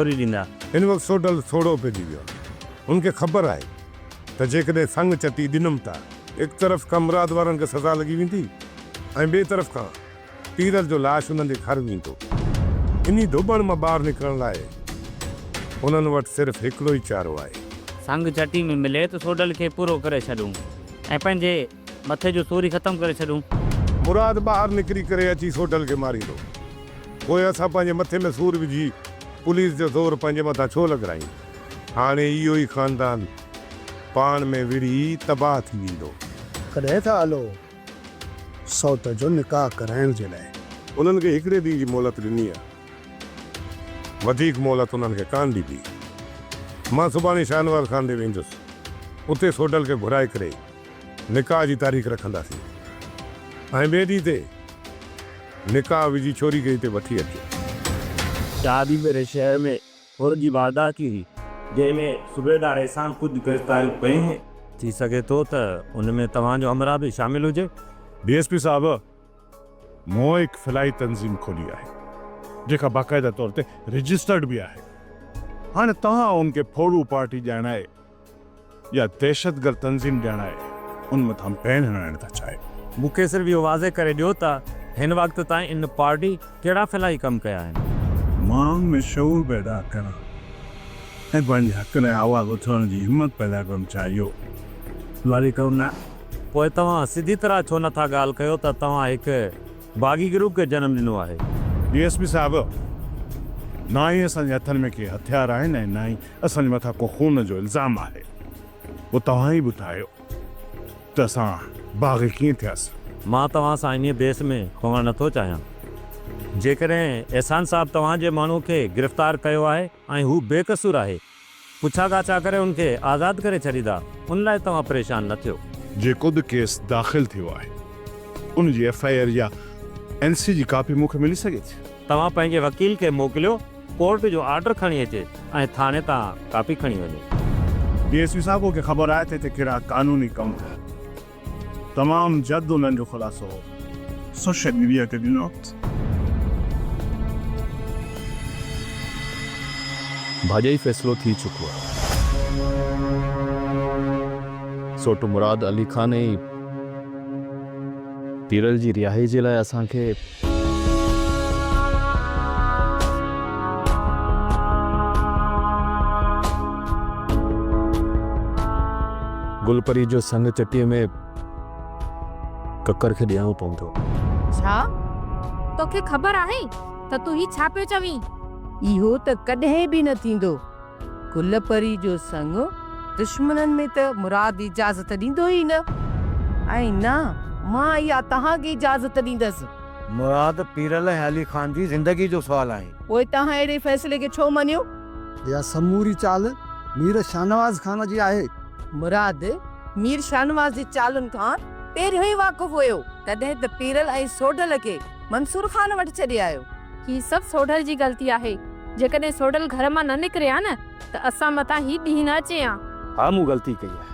ڇوري ڏيندا. هن وقت سوڍل سوڙهو پئجي ويو آهي. هن کي خبر آهي ته جيڪڏهن سڱ چٽي ڏنم ته هڪ طرف کان مراد وارن کي سزا لڳي ويندي ۽ ٻئي طرف کان پيرل جو لاش انهن جي گهر ويندو. انهي ڌوٻڻ مان ٻاهر نڪرڻ لاء انهن وٽ صرف هڪڙو ئي چارو آهي. سڱ چٽي ۾ ملي ته سوڍل کي پورو ڪري ڇڏون ۽ پنهنجي مٿي جو سور ئي ختم ڪري ڇڏون. مراد ٻاهر نڪري ڪري اچي سوڍل کي ماريندو. پوء اسان پنهنجي مٿي ۾ سور وجهي پوليس جو زور پنهنجي مٿان ڇو لڳرايون؟ هاڻي اهو ئي خاندان پاڻ ۾ وڙهي تباهه ٿي ويندو. ڪڏهن ٿا هلو سئوٽ جو نڪاح ڪرائڻ جي لاء؟ انهن کي هڪڙي ڏينهن جي مهلت ڏني آهي. وڌيڪ مهلت انهن کي ڪانه ڏبي. مان سڀاڻي شاهنواز خان ڏي ويندس. اتي سوڍل کي گهرائي ڪري نڪاح جي تاريخ رکنداسين ۽ ٻئي ڏينهن تي نڪاح وجهي ڇوري کي هتي وٺي اچجو. شادي واري شهر ۾ ڦر جي واردات ٿي هئي، جنهن ۾ صوبيدار احسان ڪجهه گرفتاريون ڪيون هيون. ٿي سگهي ٿو ته ان ۾ توهان جو همراهه به شامل هجي. ڊي ايس پي صاحب، مون هڪ فلاحي تنظيم کولي آهي، جيڪا باقاعده طور تي رجسٽرڊ به آهي. هاڻي توهان ان کي ڦوڙو پارٽي ڄاڻائي يا دهشتگرد تنظيم ڄاڻائي ان مٿان بين هڻائڻ ٿا چاهيو. مون کي صرف اهو واضح ڪري ڏيو ته هن وقت تائين ان پارٽي ڪهڙا فلاحي ڪم ڪيا آهن؟ ماڻهن ۾ شعور پيدا ڪرڻ ۽ پنهنجي حق لاء آواز اٿارڻ جي همت پيدا ڪرڻ چاهيو. فلاحي ڪم نه. پوء توهان سڌي طرح ڇو نه ٿا ڳالهه ڪيو ته توهان هڪ باغي گروپ کي جنم ڏنو آهي؟ ڊي ايس پي صاحب، نه ئي اسان جي هٿن ۾ ڪي هٿيار آهن ۽ نه ئي اسان جي مٿان ڪو خون جو الزام آهي. پوء توهان ئي ٻڌايو ته اسان باغي ڪيئن ٿياسين؟ مان توهان سان انهيء بحث ۾ پوڻ نه ٿو چاهيان. جيڪڏهن احسان صاحب توهان جي ماڻهوء کي گرفتار ڪيو آهي ۽ هو بي قصور آهي، پڇا ڳاڇا ڪري ان کي آزاد ڪري ڇڏيندا، ان لاء توهان پريشان نه ٿيو. جيڪو به ڪيس داخل ٿيو آهي، ان جي ايف I R يا اين سي جي ڪاپي مون کي ملي سگهي ٿي؟ توهان پنهنجي وڪيل کي موڪليو، ڪورٽ جو آرڊر کڻي اچي ۽ ٿاڻي تان ڪاپي کڻي وڃي. ڊي ايس پي صاحب کي خبر آهي ته هتي ڪهڙا قانوني ڪم ٿيا. تمام جلد انهن جو خلاصو سوشل ميڊيا تي ڏنو. ڀاڄائي فيصلو ٿي چڪو آهي. سوٽ مراد علي خان ۽ پيرل جي رهائي جي لاء اسان کي. گل پري جو سڱ چٽيء ۾ ڪڪر کي ڏيڻو پوندو. ڇا؟ توکي خبر آهي ته تون هي ڇا پيو چوين؟ اهو ته ڪڏهن به نه ٿيندو. گل پري جو سڱ دشمنن ۾ ته مراد اجازت ڏيندو ئي نه ۽ نه مان اها توهان کي اجازت ڏيندس. مراد پيرل ۽ علي خان جي زندگي جو سوال آهي. پوء توهان اهڙي فيصلي کي ڇو مڃيو؟ اها سموري چال مير شاهنواز خان جي آهي. مراد مير شاهنواز جي چالن کان پهريون ئي واقف هيو، تڏهن ته پيرل ۽ سوڍل کي منصور خان وٽ ڇڏي آيو. هي سڀ سوڍل جي غلطي آهي. جيڪڏهن سوڍل گهر مان نه نڪري ها نه ته اسان مٿان هي ڏينهن نه اچي ها. ها مون غلطي ڪئي آهي.